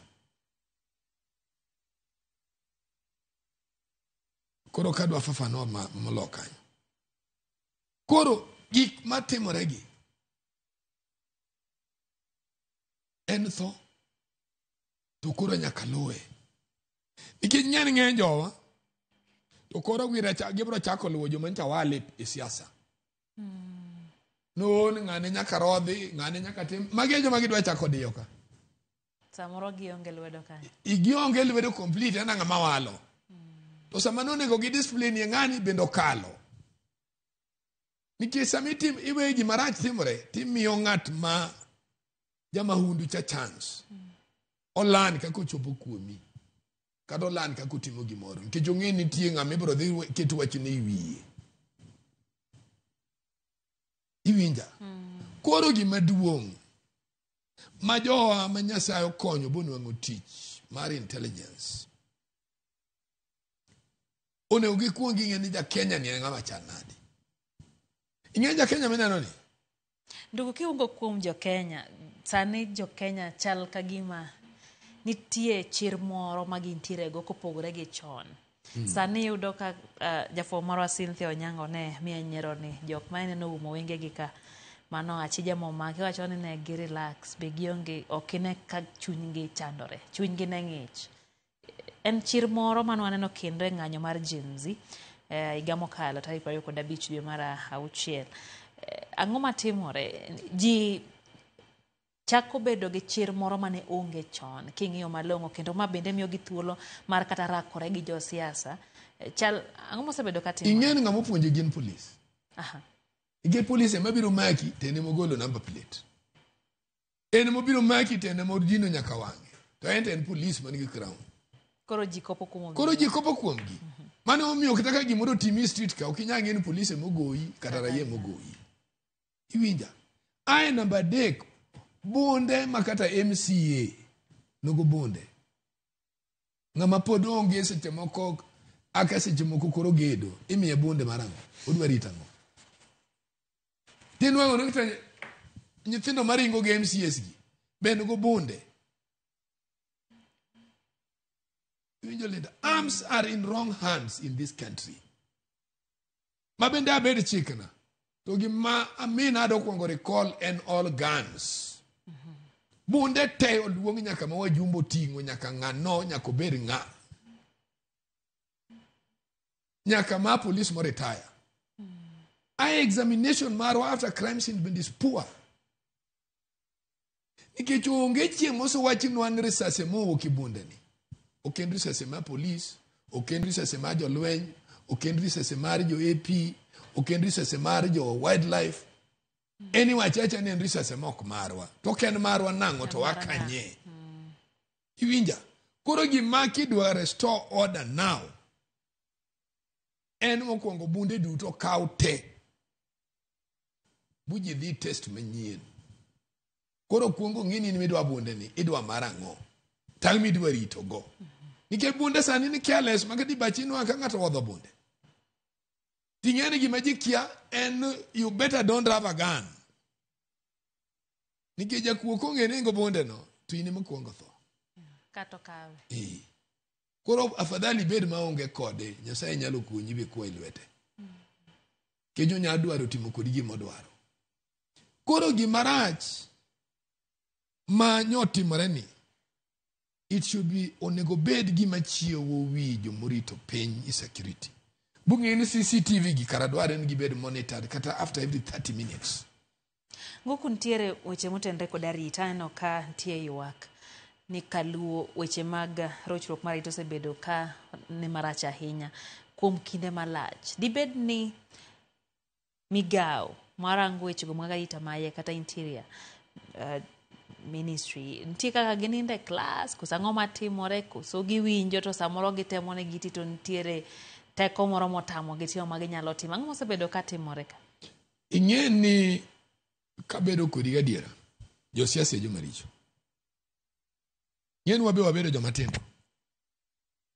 koro kadwa fafanua molo kanyo koro gik matimore gi en tho to koro nyaka luwe nikech ng'eny ng'eny jowa to koro gibiro chako luwo joma ncha wale e siasa non ng'ane nyaka rodhi ng'ane nyaka tim magi e joma gidwa chako diyo ka Samoro gionge lwedo kanyo. gionge lwedo complete en ng'ama walo to sama nonego gi discipline e ng'ani bende okalo nikech sama itim iweyo gima rach timore timiyo ng'at ma jamahundu cha chance olan kaka ochopo kuomi kata olan kaka otimo gimoro nikech ong'e ni nitie ng'ama ibiro dhi ket wachne e wiye iwinja koro gima duong' ma jowa ma Nyasaye okonyo bonwang'o tich mar intelligence onego gikuong ging'e ni ja-Kenya ni en ng'ama chal nade ing'e ja-Kenya mineno ni Ndugu kiwuok kuom jo-Kenya, sani jo-Kenya chal ka gima nitie chir moro ma gintiere go kopogore gi chon. Sani iyudo ka jafwambo marwa Cynthia Onyango ne miya nyiero ni jok ma ineno oumo wengegi ka mano achija momaki wacho ni ne gi relax be gionge ok ine ka chunygi chandore chunygi ne ng'ich. En chir moro mane waneno kendo e ng'anyo mar Gen Z higa mokalo tarik 25 dwe mar auchiel. Ang'o matimore? Ji chako bedo gi chir moro mane onge chon king'iyo malong'o kendo ma bende miyogi thuolo mar kata rakore gi josiasa. Chal ang'o mosebedo ka timore? Ing'e ni ng'ama opuonjo gin polis. Aha. Nikech polis ema biro maki to en ema ogolo number plate. En ema obiro maki to en ema odino nyaka wang'e. To en to en polis man gi crown. Koro ji kopo kuom Koro ji kopo kuomgi. Mano omiyo kata ka gimoro otimi e street ka ok inyal ng'e ni polis ema ogoyi kata raia ema ogoyi. Iwinja? Ae namba adek, bunde ma kata MCA nogo bunde. Ng'ama pod onge seche moko aka seche moko koro gedo, imiye bunde mar ang'o? Odwa rito ang'o? Tinwang'o ni kata nyithindo maringo gi MCAs gi be nigo bunde. Iwinjo Linda? Arms are in wrong hands in this country. Ma bende abed chikna. To gima amina ado kuongo recall en all guns. Bunde te oluong nyaka ma wajumbe oting'o nyaka ng'ano nyaka obed ng'a. Nyaka ma police mo retire. Ae examination marwa after crime scene bende is poor. Nikech onge chieng' mosewachnwa ni risase mowuok e bunde ni. Ok en risase mar police, ok en risase mar jolweny, ok en risase mar jo AP, ok en risase mar jo wildlife. En iwacho awacha ni en risase ma ok marwa. To ok en marwa nang'o to wakanye. Iwinja? Koro gima kidwa restore order now, en mokwongo bunde duto kaw te. Buji dhi test manyien. Koro kuongo ng'i ni in midwa bunde ni, idwa mar ang'o? Tang' midwa rito go. Nikech bunde sani ni careless ma kata ibachi inwang'o ka ng'ato odho bunde. Ting'e ni gima ji kia en you better don't have a gun. Nikech jakuo kong'e nengo bunde no, to in ema kuongo tho. Kata okawe. Eh. Koro afadhali ibed maonge kode, Nyasaye nyalo konyi be kwa e lwete. Nikech onyalo dwaro timo kodi gima odwaro. Koro gima rach ma nyotimore ni, it should be onego bed gima chiewo wi jomorito piny i security. Bung'e ni CCTV gi kara dwarre ni gibed monitored kata after every 30 minutes. Nguku nitiere weche motenre kod arita, aneno ka nitie ywak ni kaluwo weche mag rochruok mar arita osebedo ka ni marach ahinya kuom kinde malach. Dibed ni migawo marango wechego mag arita maiye kata interior ministry nitie kaka ginindo e klas koso ang'o matimore koso giwinjo to samoro gitemo ni giti to nitiere teko moro motamogi timo ma ginyalo timo. Ang'o mosebedo ka timore ka? Ing'e ni kabedo kodi gadiera, josiasa e joma richo. Ing'e ni wabe wabedo joma tindo.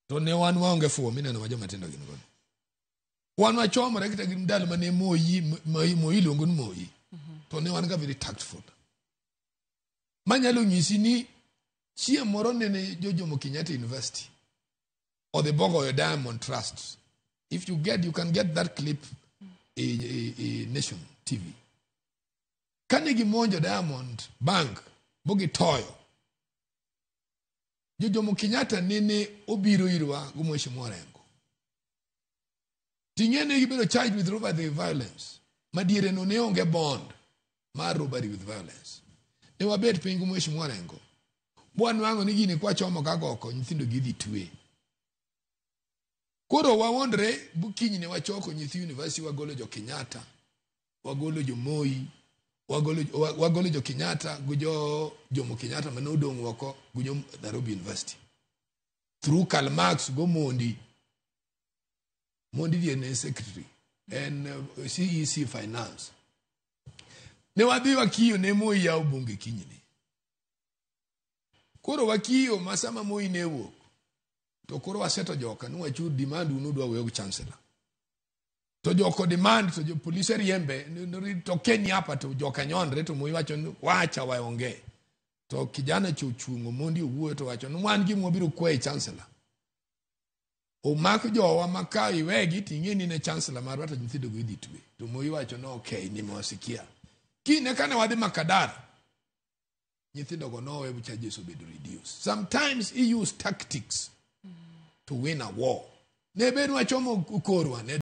To ne wan waonge fuwo mineno ma joma tindo gin godo. Wan wachomore kata gi ndalo mane Moi, Moi, Moi iluongo ni Moi. To ne wan ga very tactful. Manyalo nyisi ni chieng' moro nene jo Jomo Kenyatta University odhi bogoyo Diamond Trust. If you get, you can get that clip e Nation TV. Kane gimonjo Diamond Bank bogitoyo, jo Jomo Kenyatta nene obiro irwa gi Mheshimiwa Orengo. Ting'e ne gibedo charged with robbery with violence. Madiere no ne onge bond mar robbery with violence. Ne wabet piny gi Mheshimiwa Orengo. Bwanwang'o ni gini kwachomo kaka oko nyithindo gidhi twe. Koro wawuondre kiny ne wachoko nyithi university wagolo jo Kenyatta, wagolo jo Moi, wagolo jo Kenyatta gi jo Jomo Kenyatta mane odong' oko gi jo Nairobi University. Through Karl Marx go Mondi. Mondi die ne secretary en CEC finance. Ne wadhi wakiyo ne Moi yawo bunge kinyne. Koro wakiyo ma sama Moi ne wuok to koro waseto joka ni wachur demand unu dwa weyo chancellor. To joko demand to jo polise riembe to Kenya hapa to joka nyonre to Moi wacho ni wacha waonge. To kijana cho ochung'o Mondi owuoyo to wacho ni wan gima wabiro kwaye chancellor. Omak jowa ma ka iwegi ting'e ni ne chancellor marwa to nyithindo go idhi twe. To Moi wacho ni okay nimewasikia. Kine kane wadhi Makadara nyithindo go nowe charges obedo reduced. Sometimes he use tactics to win a war. Ne bed wachomo korwa ne